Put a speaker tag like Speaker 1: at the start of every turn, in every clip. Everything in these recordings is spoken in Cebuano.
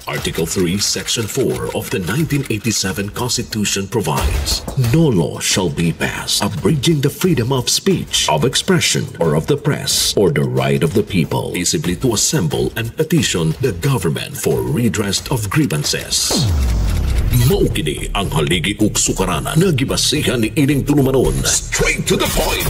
Speaker 1: Article 3, Section 4 of the 1987 Constitution provides, "No law shall be passed abridging the freedom of speech, of expression, or of the press, or the right of the people peaceably to assemble and petition the government for redress of grievances." Mao kini ang haligi ug sukaranan nga gibasihan ni ining tulumanon. Straight to the point.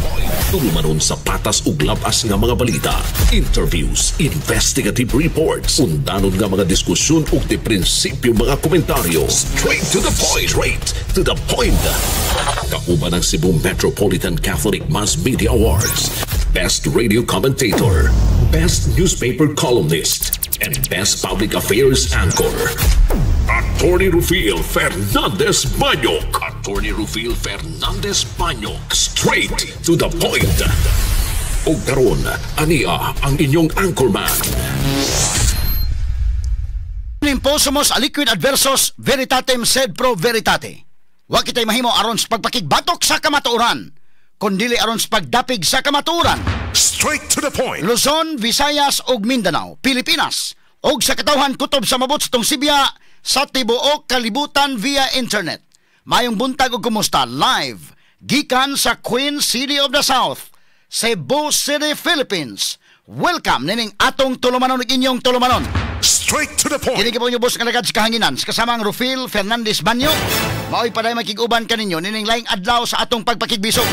Speaker 1: Tulumanon sa patas ug labas nga mga balita, interviews, investigative reports, undanon nga mga diskusyon ug di prinsipyo mga komentaryo. Straight to the point. Straight to the point. Kauban ang Cebu Metropolitan Catholic Mass Media Awards, Best Radio Commentator, Best Newspaper Columnist, and Best Public Affairs Anchor. Attorney Rufil Fernandez Banyok. Attorney Rufil Fernandez Banyok. Straight to the point. Og karon, ania ang inyong anchorman.
Speaker 2: Imposumos aliquid adversus veritatem sed pro veritate. Wa kitay mahimo aron sa pagpakigbatok sa kamatuoran, kundili aron sa pagdapig sa kamatuoran.
Speaker 3: Straight to the point.
Speaker 2: Luzon, Visayas ug Mindanao, Pilipinas ug sa katawhan kutob sa mabot sa Sibya sa tibuok kalibutan via internet. Mayong buntag ug kumusta live gikan sa Queen City of the South, Cebu City, Philippines. Welcome nining atong tulumanon ug inyong tulumanon.
Speaker 3: Straight to the point.
Speaker 2: Kini po inyo boss nga lagad sa kahanginan sa kasamang Rufil Fernandez Banyo. Maoy paday makig-uban kaninyo nining laing adlaw sa atong pagpakigbisog.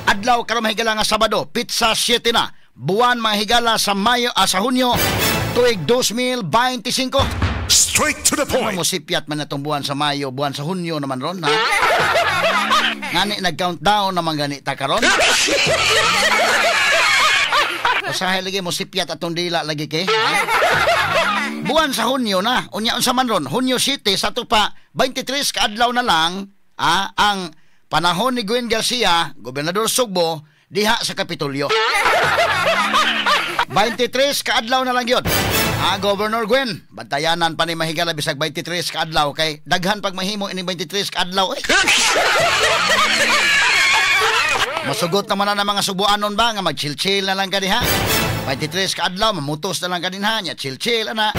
Speaker 2: Adlaw karon, mahigala, nga Sabado, petsa 7 na, buwan, mga higala, sa Mayo, sa Hunyo, tuig 2025.
Speaker 3: Straight to the
Speaker 2: Ano
Speaker 3: point.
Speaker 2: mo sipyat man natong buwan sa Mayo, buwan sa Hunyo naman ron, ha? Ngani nag-countdown naman gani ta karon? Usahay lagi mo sipyat atong dila lagi kay. Ha? Buwan sa Hunyo na. Unya unsa man ron? Hunyo City sa to pa 23 ka adlaw na lang, ang panahon ni Gwen Garcia, Gobernador Sugbo, diha sa Kapitolyo. 23 ka adlaw na lang yun. Governor Gwen, bantayanan pa ni mahigala bisag 23 ka adlaw kay daghan pag mahimo ining 23 ka adlaw eh. Masugot naman na ng mga subuanon ba nga mag-chill-chill na lang ka diha. 23 ka adlaw, mamutos na lang ka din ha, nya chill-chill ana.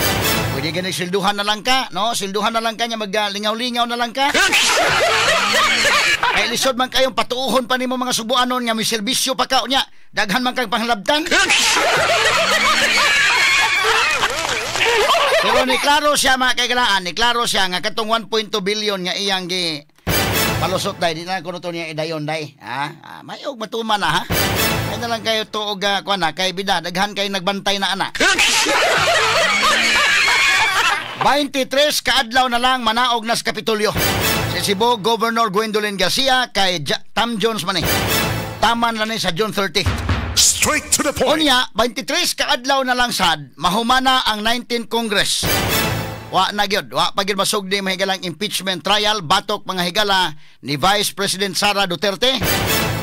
Speaker 2: Pwede gani silduhan na lang ka, no? Silduhan na lang ka nya maglingaw-lingaw na lang ka. Kay lisod man kayong patuuhon pa nimo mga subuanon nga may serbisyo pa ka unya. Daghan man kang panglabtan. Pero ni klaro siya, mga kaigalaan, ni klaro siya nga katong 1.2 billion nga iyang gi palusot day, di na kuno to niya idayon day. Ha? Mayog matuman na ha. Ay na lang kayo tuog kuan na kay bida daghan kay nagbantay na ana. 23 kaadlaw na lang manaog na sa Kapitolyo. Si Cebu Governor Gwendolyn Garcia kay Tam Jones man eh. Taman lang ni sa June 30.
Speaker 3: Straight to the point.
Speaker 2: Unya, 23 kaadlaw na lang sad, mahumana ang 19 Congress. Wa na gyud, wa pa gyud masugdi mahigalang impeachment trial batok mga higala ni Vice President Sara Duterte.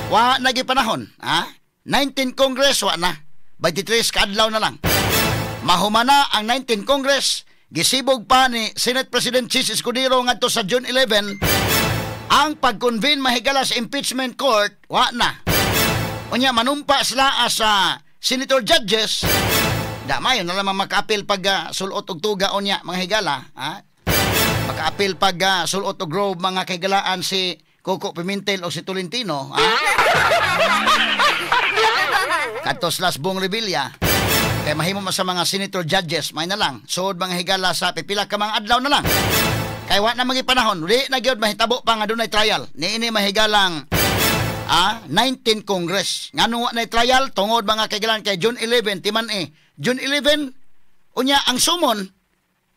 Speaker 2: Wa na gyud panahon, ha? 19 Congress wa na. 23 kaadlaw na lang. Mahumana ang 19 Congress, gisibog pa ni Senate President Chis Escudero ngadto sa June 11 ang pag-convene mahigala sa impeachment court, wa na. Unya manumpa sila as senator judges. Da mayo na lamang makaapil pag sulot og tuga unya mga higala, ha? Makaapil pag sulot og robe mga kahigalaan si Coco Pimentel o si Tolentino, ha? Kadto sila sa buong Revilla. Kay mahimo man sa mga senator judges, may na lang suod mga higala sa pipila ka mga adlaw na lang. Kay wa na magi panahon, di na gyud mahitabo pa nga dunay trial. Niini mahigalang 19 Congress. Ngano wa na trial tungod mga kaigalan kay June 11 timan eh. June 11 unya ang sumon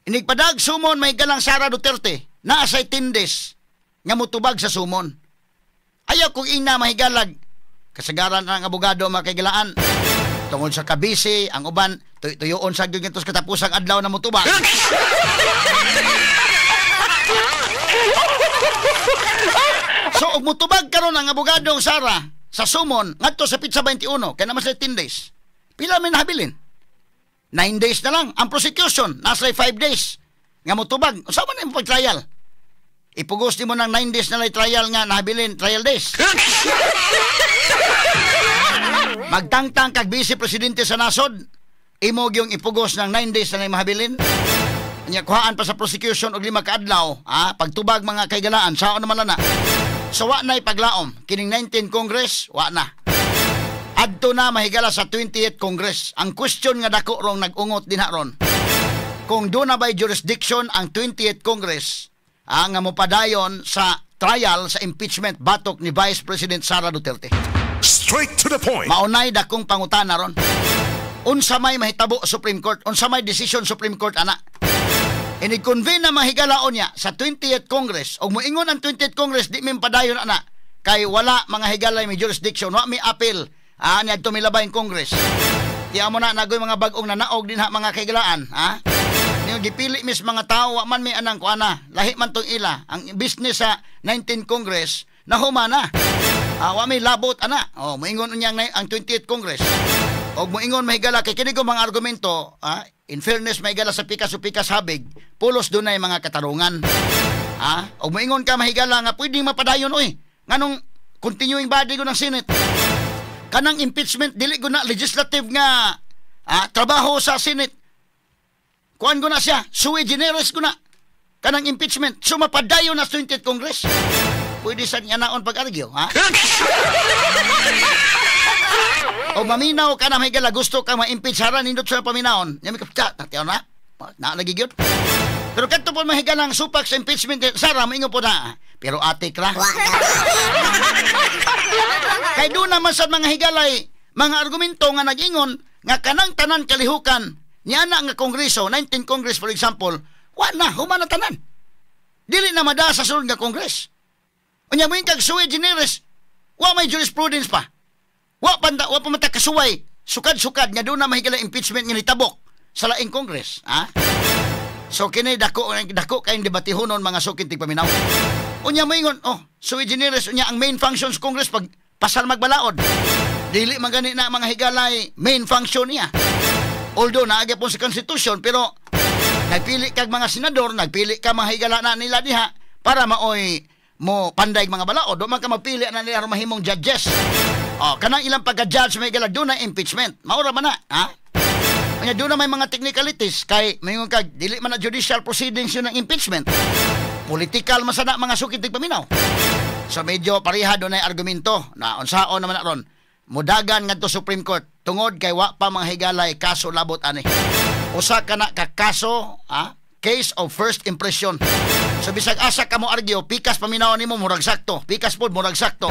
Speaker 2: inigpadag sumon mahigalang Sara Duterte naa say 10 days nga motubag sa sumon. Ayaw kung ina mahigalag kasagaran ang abogado mga kaigalaan tungod sa kabisi ang uban tuyoon sa gyud ngadto sa katapusang adlaw na motubag. So og motubag karon ang abogadong Sara sa sumon ngadto sa pitsa 21 kay naman sila 10 days. Pila may nahabilin? 9 days na lang ang prosecution, nasa 5 days nga motubag. Unsa man imong pag-trial? Ipugos nimo ng 9 days na lang trial nga nahabilin, trial days. Magtangtang kag vice presidente sa nasod, imo gyung ipugos ng 9 days na lang mahabilin. Nya kuhaan pa sa prosecution og 5 ka adlaw, ha, pagtubag mga kaigalaan, sao naman na. So wa na'y paglaom kining 19 Congress, wa na. Adto na mahigala sa 28th Congress. Ang question nga dako rong nag-ungot dinha ron, kung doon na by jurisdiction ang 28th Congress nga mopadayon sa trial sa impeachment batok ni Vice President Sara Duterte.
Speaker 3: Straight to the point.
Speaker 2: Maunay dakong pangutana ron. Unsa may mahitabo Supreme Court? Unsa may decision Supreme Court ana? Inig-convene na mahigalaon niya sa 28th Congress og moingon ang 28th Congress di mi padayon ana kay wala mga higalay may jurisdiction, wa may appeal niadto milabay Congress. Di amo na nagoy mga bag-ong nanaog dinha mga kahigalaan, ha? Niyo gipili mis mga tao, wa man may anang kuana, lahi man tong ila. Ang business sa 19 Congress nahuma na. Wa may labot ana. Oh, moingon unyang ang 28th Congress. Og moingon mahigala kay kini ko mga argumento, in fairness mahigala sa pikas o pikas habig, pulos dunay mga katarungan. Og moingon ka mahigala nga pwedeng mapadayon oy. Nganong continuing body ko ng Senate. Kanang impeachment dili ko na legislative nga trabaho sa Senate. Kuan ko na siya, sui generis ko na. Kanang impeachment, so mapadayon na sa 20th Congress. Pwede sa niya naon pag-argue, ha? O maminaw ka na may gala, gusto ka ma-impeach, hara nindot sa paminawon. Yan may kapta, natiyaw na, naalagi yun. Pero kanto po mahigalang supak sa impeachment, Sara, maingo po na. Pero atik ra. Kay doon naman sa mga higalay, mga argumento nga nag-ingon, nga kanang tanan kalihukan, niya na nga kongreso, 19 Congress for example, wa na, human na tanan. Dili na mada sa sunod nga Congress. Unya mo yung kag sui generis, wa may jurisprudence pa. Wa pa mata kasuway, sukad-sukad nga doon na mahigala impeachment nga nitabok sa laing Congress, ha? So kini dako dako kayong debatehonon mga sukin tigpaminaw. Unya moingon, oh, sui generis unya ang main functions Congress pag pasar magbalaod. Dili man gani na mga higalay main function niya. Although naagi po sa Constitution, pero nagpili kag mga senador, nagpili ka mga higala na nila diha para maoy mo panday mga balaod. Do man ka magpili na nila aron mahimong judges. Oh, kanang ilang pagka-judge may higala doon na impeachment. Maura man na, ha? Kanya doon na may mga technicalities kay mayngon kag dili man na judicial proceedings yun ang impeachment. Political man sana mga sukit paminaw. So medyo pareha doon ay argumento na unsaon naman na ron. Mudagan ngadto Supreme Court tungod kay wa pa mga higalay kaso labot ani. Usa ka na ka kaso, ha? Case of first impression. So bisag asa ka mo argue, pikas paminaw nimo murag sakto, pikas pod murag sakto.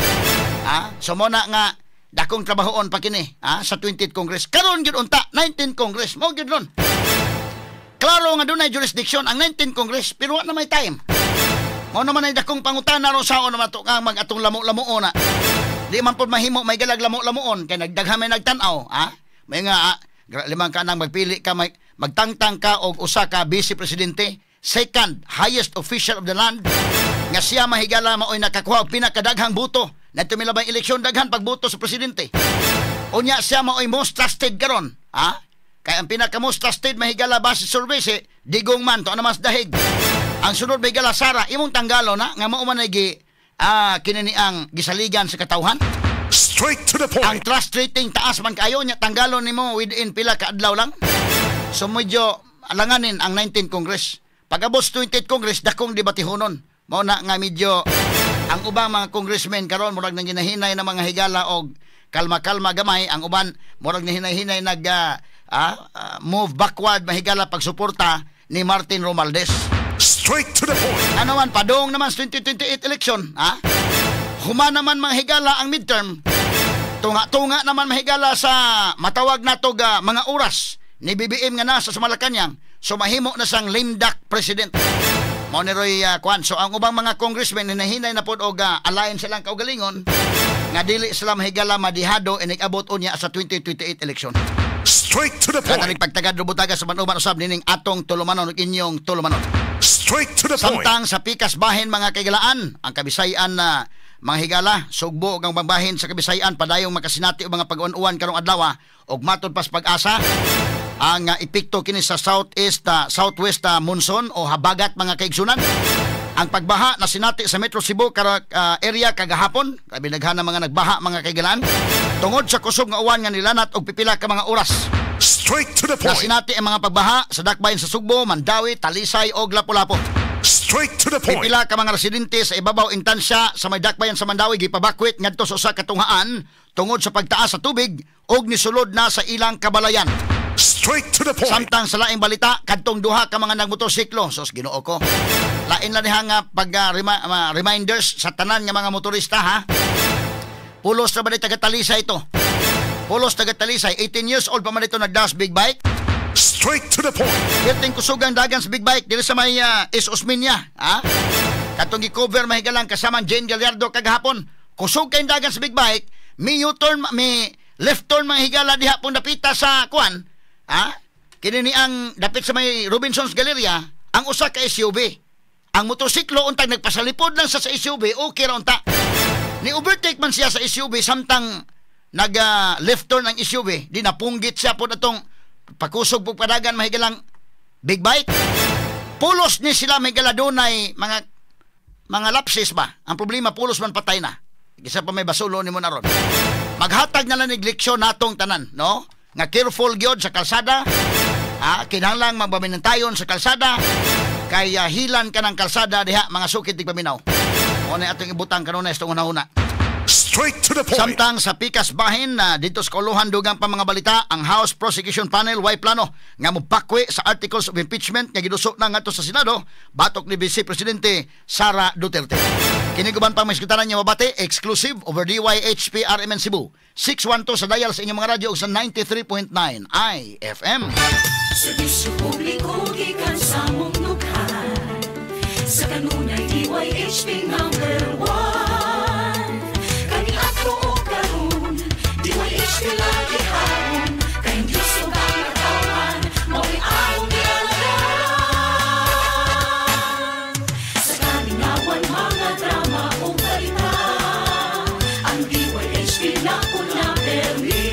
Speaker 2: Ha? So mo na nga dakong trabahoon pa kini, ha, sa 20th Congress. Karon gyud unta 19th Congress mo gyud ron. Klaro nga dunay jurisdiction ang 19th Congress pero wa na may time. Mao naman ay dakong pangutana ron saon naman to kang mag atong lamo-lamuon na. Di man pod mahimo may galag lamo-lamuon kay nagdaghan may nagtan-aw, ha? May nga limang ka nang magpili ka may, magtangtang ka og usa ka vice presidente, second highest official of the land nga siya mahigala maoy nakakuha og pinakadaghang boto. Nadto milabang eleksyon daghan pagboto sa presidente. Unya siya maoy most trusted karon, ha? Kay ang pinaka most trusted mahigala base survey si Digong man to ano mas dahig. Ang sunod mahigala Sara, imong tanggalo na nga mao man ay gi kini ang gisaligan sa katawhan.
Speaker 3: Straight to the point.
Speaker 2: Ang trust rating taas man kaayo nya tanggalo nimo within pila ka adlaw lang. So medyo alanganin ang 19th Congress. Pag-abot sa 20th Congress dakong debatehonon. Mao na nga medyo ang ubang mga congressmen karon murag nang ginahinay na mga higala og kalma-kalma gamay, ang uban murag nahinay-hinay nag move backward mahigala pagsuporta ni Martin Romualdez.
Speaker 3: Straight to the point.
Speaker 2: Ano man padung naman sa 2028 election, ha? Human naman mga higala ang midterm. Tunga-tunga naman mahigala sa matawag nato ga mga oras ni BBM nga nasa sa Malacañang, so mahimo na sang lame duck president. Mao ni Roy Kwan. So ang ubang mga congressmen hinahinay na pod og alliance silang kaugalingon nga dili sila mahigala madihado inig abot unya sa 2028 election.
Speaker 3: Straight to the point.
Speaker 2: Katanig pagtagad rubutaga sa manuban usab nining atong tulumanon ug inyong tulumanon.
Speaker 3: Straight to the point.
Speaker 2: Samtang sa pikas bahin mga kaigalaan, ang Kabisayan na mga higala, sugbo og ang bahin sa Kabisayan padayong makasinati og mga pag-uwan-uwan karong adlaw og matud pas pag-asa ang epekto kini sa southeast southwest monsoon o habagat mga kaigsunan. Ang pagbaha na sinati sa Metro Cebu area kagahapon, grabe daghan ng mga nagbaha mga kaigalaan tungod sa kusog nga uwan nga nilanat og pipila ka mga oras.
Speaker 3: Straight to the point.
Speaker 2: Nasinati ang mga pagbaha sa dakbayan sa Sugbo, Mandawi, Talisay o Lapu-Lapu.
Speaker 3: Straight to the point.
Speaker 2: Pipila ka mga residente sa ibabaw intansya sa may dakbayan sa Mandawi gipabakwit ngadto sa usa ka tunghaan tungod sa pagtaas sa tubig og nisulod na sa ilang kabalayan.
Speaker 3: Straight to the point.
Speaker 2: Samtang sa laing balita, kadtong duha ka mga nagmotorsiklo, sos Ginoo ko. Lain lang diha nga pag reminders sa tanan nga mga motorista ha. Pulos na ba di taga-Talisay ito? Pulos taga-Talisay, 18 years old pa man ito nagdaos big bike.
Speaker 3: Straight to the point.
Speaker 2: Perting kusugang dagan sa big bike diri sa may Is Osmeña, ha? Katong gi-cover mahigalang kasama Jane Gallardo kagahapon. Kusog kay dagan sa big bike, mi U-turn, mi left turn mga higala diha pong dapita sa kuan, ha? Kini ni ang dapit sa may Robinson's Galleria, ang usa ka SUV. Ang motorsiklo untag nagpasalipod lang sa SUV, okay ra unta. Ni overtake man siya sa SUV samtang nag left turn ang SUV, di napunggit siya po atong pakusog po padagan mahigalang big bike. Pulos ni sila mahigala dunay mga lapses ba? Ang problema pulos man patay na. Isa pa may basulo ni mo na ron. Maghatag na lang ni leksyon natong tanan, no? Nga careful gyud sa kalsada. Ha, kinahanglang magbaminantayon sa kalsada kay hilan ka ng kalsada diha mga sukit di paminaw. O na atong ibutang kanunay sa una-una.
Speaker 3: Straight to the point.
Speaker 2: Samtang sa pikas bahin na dito sa kauluhan dugang pa mga balita, ang House Prosecution Panel way plano nga mopakwi sa articles of impeachment nga giduso na ngadto sa Senado batok ni Vice Presidente Sara Duterte. Kini guban pang maisgutanan niya mabati exclusive over DYHP RMN Cebu 612 sa dial sa inyong mga radyo ug sa 93.9 IFM.
Speaker 4: Serbisyo publiko gikan sa mong dughan. Sa kanunay DYHP number 1. Kaniadto ug karon, DYHP lagi haron. Kay Diyos ug ang katawhan, mao'y among gialagaran. Sa kamingawan mga drama ug balita, ang DYHP na una permi.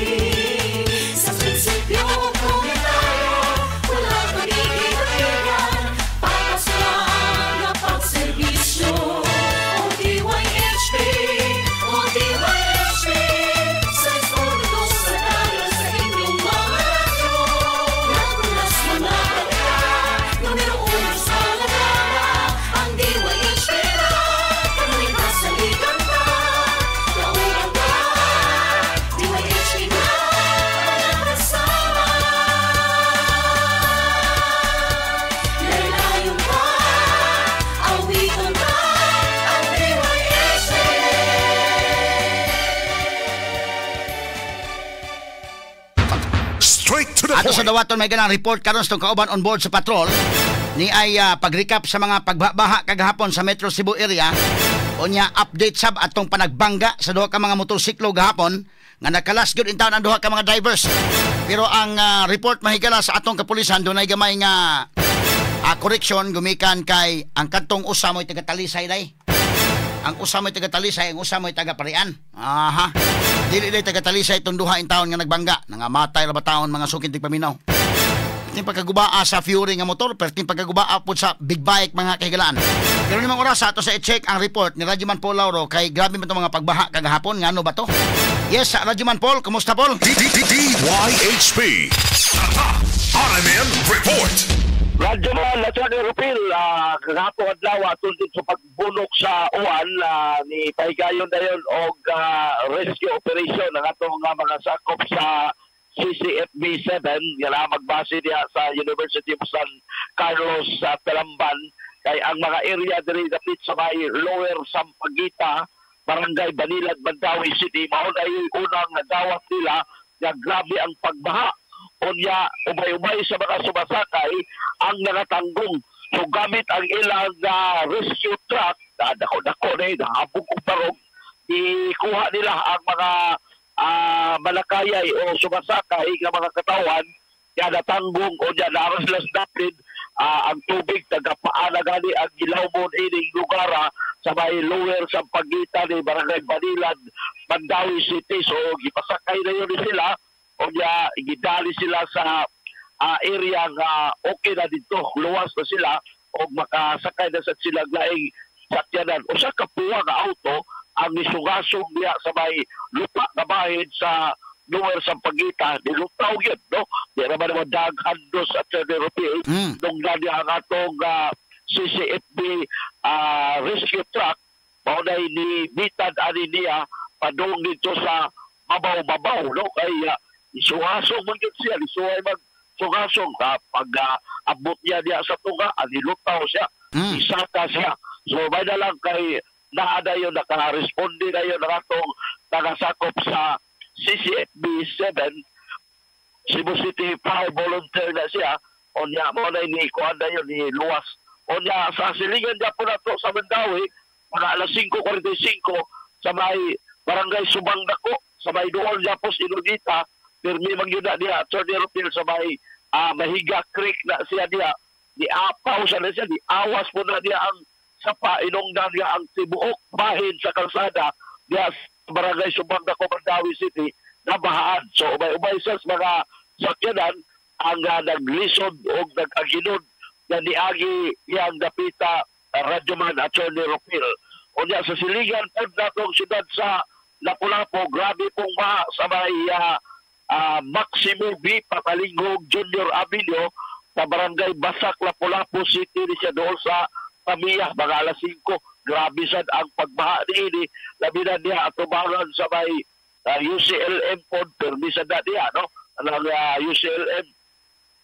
Speaker 4: Sa prinsipyo ug komentaryo, wala panigidapigan, patas lang nga pagserbisyo. O DYHP, o DYHP, 612 sa dial sa inyong mga radyo. Nagulas mga balita, numero uno sa lagara, ang DYHP na, kanunay kasaligan ka, kauban ka, DYHP na, kasama. Laylayon ka, awiton ka, ang DYHP.
Speaker 3: Straight to the
Speaker 2: Ato sa
Speaker 3: point.
Speaker 2: dawaton may ganang report karon sa kauban on board sa patrol ni ay pag-recap sa mga pagbaha kagahapon sa Metro Cebu area. Unya update sab atong panagbangga sa duha ka mga motorsiklo gahapon nga nakalas gyud intawn ang duha ka mga drivers. Pero ang report mahigala sa atong kapulisan dunay gamay nga correction gumikan kay ang kadtong usa mo'y taga Talisay day. Ang usa mo'y taga Talisay, ang usa mo'y taga Parian. Aha. Dili day taga Talisay itong duha in taon nga nagbangga. Nangamatay ra ba taon mga sukid di paminaw. Perting pagkagubaa sa Fury nga motor, perting pagkagubaa po sa big bike mga kahigalaan. Pero nimang oras ato sa i-check ang report ni Radyoman Paul Lauro kay grabe man itong mga pagbaha kagahapon. Ngano ba to? Yes, Radyoman Paul, kumusta Paul?
Speaker 3: DYHP. RMN Report.
Speaker 5: Radyo man, Atty. Rupil, kagahapon adlaw atol sa pagbunok sa uwan ni pahigayon dayon og rescue operation ang atong mga sakop sa CCFB 7 nga naa magbase diha sa University of San Carlos sa Talamban kay ang mga area diri dapit sa may Lower Sampaguita, Barangay Banilad, Mandaue City mao na unang nadawat nila nga grabe ang pagbaha. Unya ubay-ubay sa mga sumasakay ang nakatanggong. So gamit ang ilang rescue truck, dako-dako na yun, habog og barog, ikuha nila ang mga malakayay o sumasakay nga mga katawan nga natanggong o niya naaras sila sa dapit, ang tubig tagapaan na gani ang gilawmon ining lugara sa may Lower Sampaguita ni Barangay Banilad, Mandaue City. So gipasakay na yun sila o niya gidali sila sa area nga okay na dito, luwas na sila o makasakay na sa sila laing sakyanan. Usa ka puwa nga auto ang nisugasog niya sa may lupa na bahid sa Lower Sampaguita, nilutaw gyud, no? Di ra man naman daghan dos at Rupil. Nung nadi ang atong CCFB rescue truck, mao na ni bitad ani niya padung dito sa babaw-babaw, no? Kay isuhasong man gyud siya, isuhay mag sugasong ka pag abot niya diya sa tunga, anilutaw siya, isaka siya. So may na lang kay naa na yun, naka-responde na yun ang atong tagasakop sa CCFB 7, Cebu City Fire Volunteer na siya. Unya mo na ni kuan na yun ni luwas. Unya sa silingan niya po nato sa Mandaue, mga alas 5:45 sa may Barangay Subang Dako, sa may doon Yapos Inugita, pirmi man gyud na diha, Attorney Rupil, sa may Mahiga Creek na siya diha. Di apaw sa na siya, di awas po na diha ang sapa, inong na diha ang tibuok bahin sa kalsada diha sa Barangay Subang Dako, Mandaue City, nabahaan. So ubay-ubay sa mga sakyanan ang naglisod o nag-aginod na niagi iyang dapita, Radyoman Attorney Rupil. Unya sa siligan po natong siyudad sa Lapu-Lapu, grabe pong baha sa may Maximo B. Patalinghog Junior Avenue sa Barangay Basak, Lapu-Lapu City ni siya doon sa Pamiyah, mga alas 5. Grabe sad ang pagbaha niini. Labi na niya atubangan sa may UCLM pod, permisa na niya, no? Ang UCLM,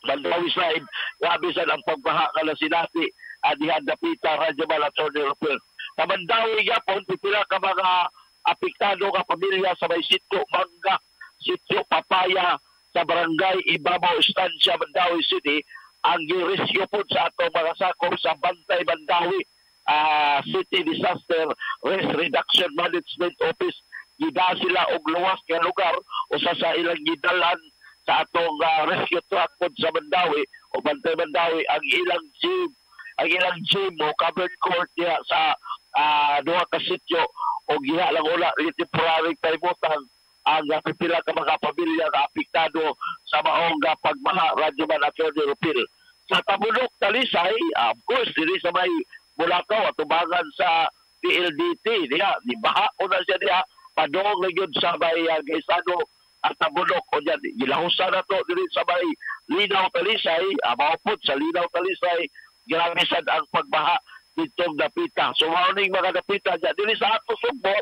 Speaker 5: Mandaue side, grabe sad ang pagbaha kala sinati, adihan dapita, Radyo Attorney Rupert. Sa Mandaue gyapon, pipila ka mga apektado ka pamilya sa may Sitio Mangga, Sitio Papaya, sa Barangay Ibabaw Estancia, Mandaue City, ang gi-rescue po sa atong mga sakop sa Bantay Mandaue City Disaster Risk Reduction Management Office. Gida sila og luwas nga lugar usa sa ilang gidalan sa atong rescue truck pod sa Mandaue o Bantay Mandaue ang ilang gym o covered court diha sa duha ka sityo o giha lang ula temporary paimutang ang pipila ka mga pamilya nga apektado sa maong pagbaha, Radyoman Attorney Rupil. Sa Tabunok, Talisay, of course, diri sa may Bulakaw, atubangan sa PLDT, diha, di baha ko na siya diha, padong na yun sa may Gaisano at Tabunok, o yan, gilahusan na to diri sa may Linaw, Talisay, maupod sa Linaw, Talisay, grabe sad ang pagbaha ditong dapita. So, mao ning mga dapita diya, diri sa ato Sugbo,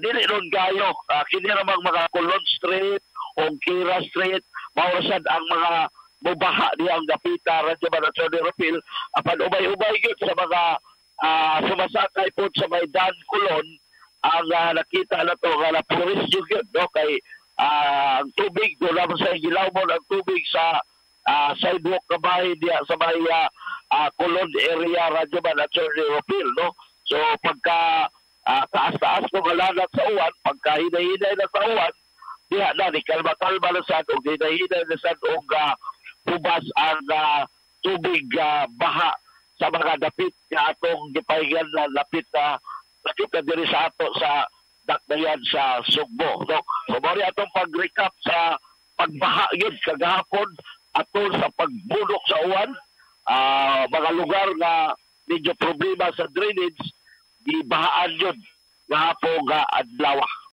Speaker 5: dili ron gayo, kini ramang mga Colon Street o Kira Street, mao ra sad ang mga mubaha diya ang dapita, Radyo Attorney Rupil, apan ubay-ubay gyud sa mga sumasakay po sa may Dan Colon, ang nakita na to nga napuris gyud, no, kay ang tubig doon naman sa gilawmon ang tubig sa sidewalk na bahay diya sa may Colon area, Radyo Attorney Rupil, no. So pagka taas-taas mo galanat sa uwan, pagka hinay-hinay na sa uwan, diha na ni kalma-kalma na sad og hinay-hinay na sad og hubas ang tubig baha sa mga dapit nga atong gipahigan na lapit na lapit na diri sa ato sa dakbayan sa Sugbo, no? So mao atong pag-recap sa pagbaha yun kagahapon atol sa pagbunok sa uwan, mga lugar nga medyo problema sa drainage, gibahaan yun gahapon nga adlaw.